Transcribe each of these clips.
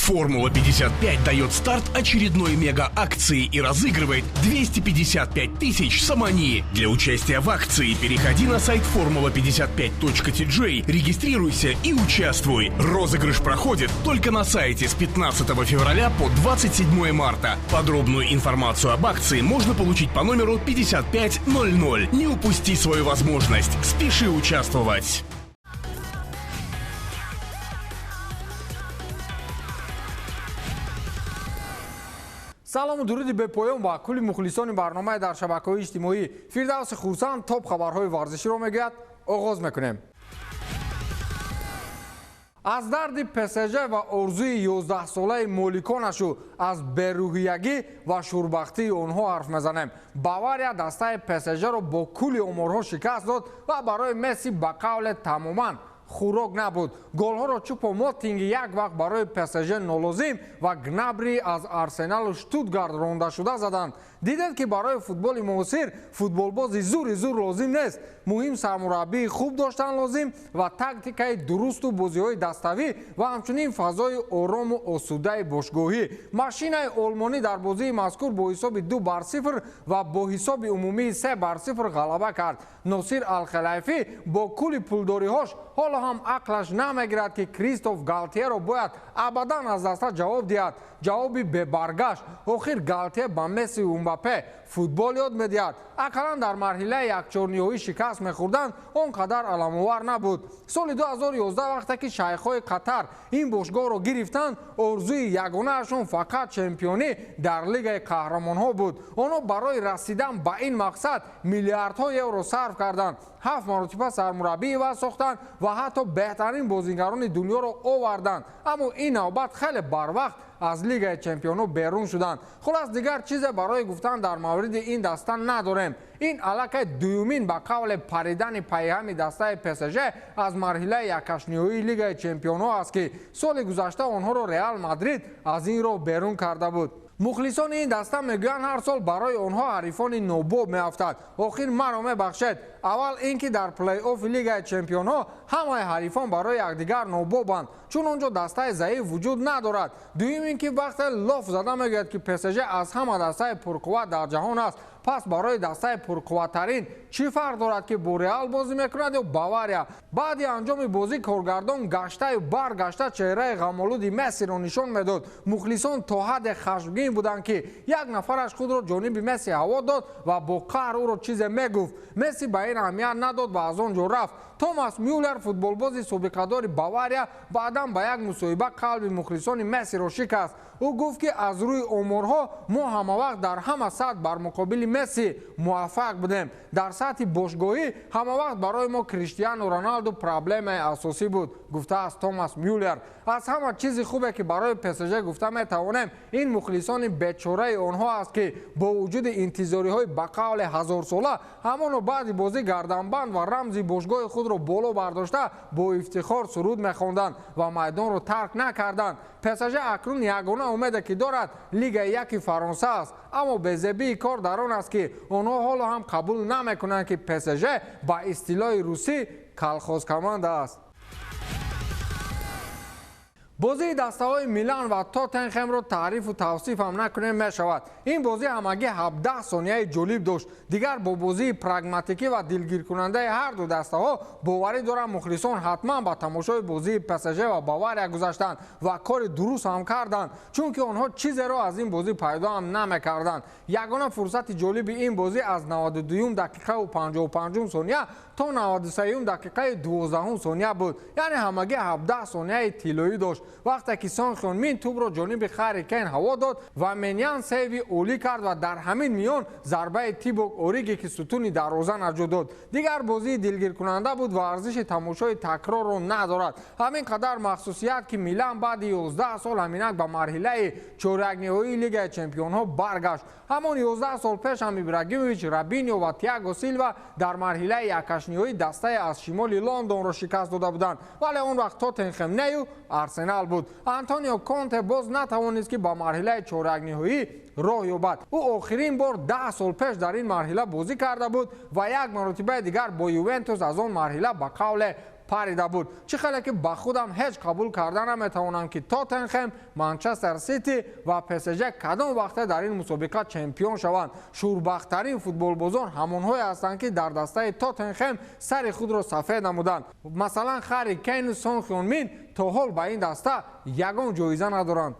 Формула 55 дает старт очередной мега-акции и разыгрывает 255 тысяч сомони. Для участия в акции переходи на сайт formula55.tj, регистрируйся и участвуй. Розыгрыш проходит только на сайте с 15 февраля по 27 марта. Подробную информацию об акции можно получить по номеру 5500. Не упусти свою возможность. Спеши участвовать. Салому дуруди бепоён ба кулли мухлисони барномаи дар шабакаҳои иҷтимоӣ. Фирдавси Хурсанд топ хабарҳои варзиширо мегӯяд. Оғоз мекунем. Аз дарди ПСЖ ва орзуи 11-солаи моликонашу аз берӯҳиягӣ ва шурбахтии онҳо ҳарф мезанем. Бавария дастаи ПСЖ-ро бо кулли оморҳо шикаст дод ва барои Месси ба қавле тамоман хӯрок набуд. Голҳоро Чупо Мотинги як вақт барои ПСЖ нолозим ва Гнабри аз Арсеналу Штутгарт ронда шуда заданд. Дидед, ки барои футболи муосир футболбози зури зур лозим нест. Муҳим сармураббии хуб доштан лозим ва тактикаи дурусту бозиҳои даставӣ ва ҳамчунин фазои орому осудаи бошгоҳӣ. Машинаи олмонӣ дар бозии мазкур бо ҳисоби 2-0 ва бо ҳисоби умумии 3-0 ғалаба кард. Носир Алхалайфӣ бо кулли пулдориҳош ҳоло ҳам ақлаш намегирад, ки Кристоф Галтиеро бояд абадан аз даста ҷавоб диҳад. Ҷавоби бебаргашт. Охир Галтие ба Месси Мбаппе футбол ёд медиҳад. Ақаллан дар марҳилаи якчорниҳоӣ шикаст мехӯрданд, он қадар аламовар набуд. Соли 2011 вақте ки шайхҳои Қатар ин бошгоҳро гирифтанд, орзуи ягонаашон фақат чемпионӣ дар Лигаи қаҳрамонҳо буд. Онҳо барои расидан ба ин мақсад миллиардҳо евро сарф карданд, 7 маротиба сармураббӣ иваз сохтанд ва ҳатто беҳтарин бозигарони дунёро оварданд. Аммо ин навбат хеле барвақт аз Лигаи чемпионҳо берун шуданд. Хулас, дигар чизе барои гуфтан дар мавриди ин даста надорем. Ин аллакай дуюмин ба қавле паридани пайҳами дастаи ПСЖ аз марҳилаи якашниҳоии Лигаи чемпионҳо аст, ки соли гузашта онҳоро Реал Мадрид аз ин роҳ берун карда буд. Мухлисони ин даста мегӯянд, ҳар сол барои онҳо ҳарифони нобоб меафтад. Охир маро мебахшед, аввал ин ки дар плей-оффи Лигаи чемпионҳо ҳамаи ҳарифон барои якдигар нобобанд, чун он ҷо дастаи заиф вуҷуд надорад. Дуюм ин ки вақте лоф зада мегӯяд, ки ПСЖ аз ҳама дастаи пурқувват дар ҷаҳон аст, пас барои дастаи пурқувваттарин чӣ фарқ дорад, ки бо Реал бозӣ мекунад ё Бавария? Баъди анҷоми бозӣ коргардон гаштаю баргашта чеҳраи ғамолуди Мессиро нишон медод. Мухлисон то ҳадде хашмгин буданд, ки як нафараш худро ҷониби Месси ҳаво дод ва бо қаҳр ӯро чизе мегуфт. Месси ба ин аҳамият надод ва аз он ҷо рафт. Томас Мюллер, футболбози собиқадори Бавария, баъдан ба як мусоҳиба қалби мухлисони Мессиро шикаст. Ӯ гуфт, ки аз рӯи оморҳо мо ҳамавақт дар ҳама сатҳ бар муқобили Месси муваффақ будем. Дар сатҳи бошгоҳӣ ҳамавақт барои мо Криштиану Роналду проблемаи асосӣ буд, гуфтааст Томас Мюллер. Аз ҳама чизи хубе, ки барои ПСЖ гуфта метавонем, ин мухлисони бечораи онҳо аст, ки бо вуҷуди интизориҳои ба қавле ҳазорсола ҳамоно баъди бозӣ гарданбанд ва рамзи бошгоҳи худро боло бардошта бо ифтихор суруд мехонданд ва майдонро тарк накарданд. ПСЖ акнун ягона умеде, ки дорад, Лигаи яки Фаронса аст. Аммо безебии кор дар он аст, ки онҳо ҳоло ҳам қабул намекунанд, ки ПСЖ ба истилоҳи русӣ колхоз команда аст. Бозии дастаҳои Милан ва Тоттенхемро таърифу тавсиф ҳам накунем мешавад. Ин бозӣ ҳамагӣ 17 сонияи ҷолиб дошт. Дигар бо бозии прагматикӣ ва дилгиркунандаи ҳар ду дастаҳо боварӣ дорам, мухлисон ҳатман ба тамошои бозии ПСЖ ва Бавария гузаштанд ва кори дуруст ҳам карданд, чунки онҳо чизеро аз ин бозӣ пайдо ҳам намекарданд. Ягона фурсати ҷолиби ин бозӣ аз 92 дақиқаю 55 сония то 93 дақиқаи 12 сония буд, яъне ҳамагӣ 17 сонияи тиллоӣ дошт. Вақте ки Сон Хён Мин тӯбро ҷониби Харри Кейн ҳаво дод ва Менян сейви олӣ кард ва дар ҳамин миён зарбаи Тибок Ориге, ки сутуни дарвоза наҷот дод. Дигар бозии дилгиркунанда буд ва арзиши тамошои такрорро надорад. Ҳамин қадар махсусият, ки Милан баъди 11 сол ҳаминак ба марҳилаи чорякниҳоии Лигаи чемпионҳо баргашт. Ҳамон 11 сол пеш ҳам Ибрагимович, Рабинио ва Тиаго Силва дар марҳилаи якашниҳои дастаи аз шимоли Лондонро шикаст дода буданд, вале он вақт Тоттенхем нею Арсенал буд. Антонио Конте боз натавонист, ки ба марҳилаи чорякниҳоӣ роҳ ёбад. Ӯ охирин бор 10 сол пеш дар ин марҳила бозӣ карда буд ва як маротибаи дигар бо Ювентус аз он марҳила ба қавле Парида буд. Чӣ хеле ки ба худам ҳеҷ қабул карда наметавонам, ки Тоттенхем, Манчестер Сити ва ПСЖ кадом вақте дар ин мусобиқа чемпион шаванд. Шурбахттарин футболбозон ҳамонҳое ҳастанд, ки дар дастаи Тоттенхем сари худро сафед намуданд. Масалан, Харри Кейн, Сон Хюн Мин то ҳол ба ин даста ягон ҷоиза надоранд.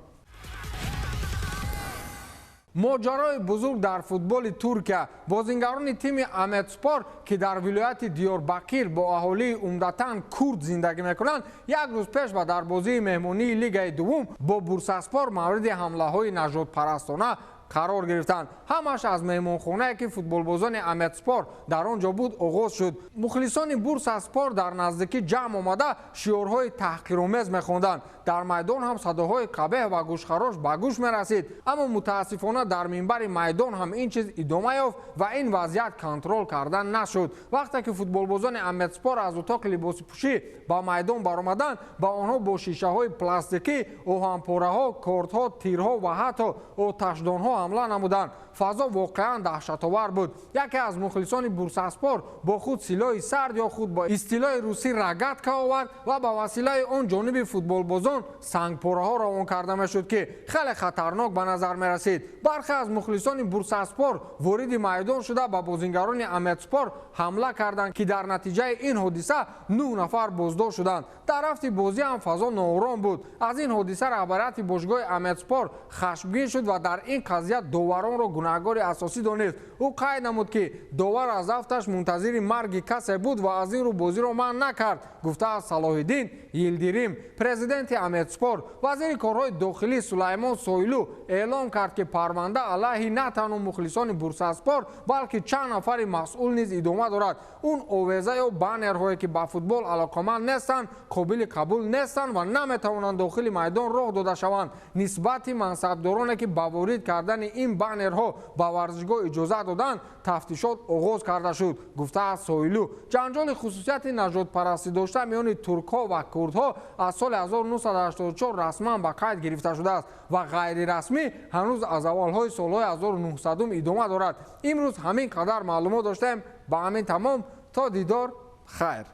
Моҷарои бузург дар футболи Туркия. Бозингарони тими Аметспор, ки дар вилояти Диёрбакир бо аҳолии умдатан курд зиндагӣ мекунанд, як рӯз пеш ва дар бозии меҳмонии лигаи дуввум бо Бурсаспор мавриди ҳамлаҳои нажодпарастона қарор гирифтанд. Ҳамаш аз меҳмонхонае, ки футболбозони Аметспор дар он ҷо буд, оғоз шуд. Мухлисони Бурсаспор дар наздикӣ ҷамъ омада, шиорҳои таҳқиромез мехонданд. Дар майдон ҳам садоҳои қабеҳ ва гӯшхарош ба гӯш мерасид, аммо мутаассифона дар минбари майдон ҳам ин чиз идома ёфт ва ин вазъият контрол карда нашуд. Вақте ки футболбозони Аметспор аз утоқи либосипӯшӣ ба майдон баромаданд, ба онҳо бо шишаҳои пластикӣ, оҳанпораҳо, кортҳо, тирҳо ва ҳатто оташдонҳо ҳамла намуданд. Фазо воқеан даҳшатовар буд. Яке аз мухлисони Бурсаспор бо худ силоҳи сард ё худ бо истилоҳи русӣ рогатка овард ва ба василаи он ҷониби футболбозон сангпораҳо равон карда мешуд, ки хеле хатарнок ба назар мерасид. Бархе аз мухлисони Бурсаспор вориди майдон шуда, ба бозингарони Аметспор ҳамла карданд, ки дар натиҷаи ин ҳодиса 9 нафар боздошт шуданд. Дар рафти бозӣ ҳам фазо ноором буд. Аз ин ҳодиса раҳбарияти бошгоҳи Аметспор хашмгин шуд ва дар ин қазия доваронро гунаҳгори асосӣ донист. Ӯ қайд намуд, ки довар аз афташ мунтазири марги касе буд ва аз ин рӯ бозиро манъ накард, гуфтааст Салоҳиддин Йилдирим, президенти Аметспор. Вазири корҳои дохилӣ Сулаймон Сойлу эълон кард, ки парванда алайҳи на танҳо мухлисони Бурсаспор, балки чанд нафари масъул низ идома дорад. Он овеза ё баннерҳое, ки ба футбол алоқаманд нестанд, қобили қабул нестанд ва наметавонанд дохили майдон роҳ дода шаванд. Нисбати мансабдороне, ки ба ворид кардани ин баннерҳо ба варзишгоҳ иҷоза доданд, тафтишот оғоз карда шуд, гуфтааст Сойлу. Ҷанҷоли хусусияти нажодпарастӣ дошта миёни туркҳо ва курдҳо аз соли 1984 расман ба қайд гирифта шудааст ва ғайрирасмӣ ҳанӯз аз аввалҳои солҳои 1900 идома дорад. Имрӯз ҳамин қадар маълумот доштем. Ба ҳамин тамом. То дидор, хайр.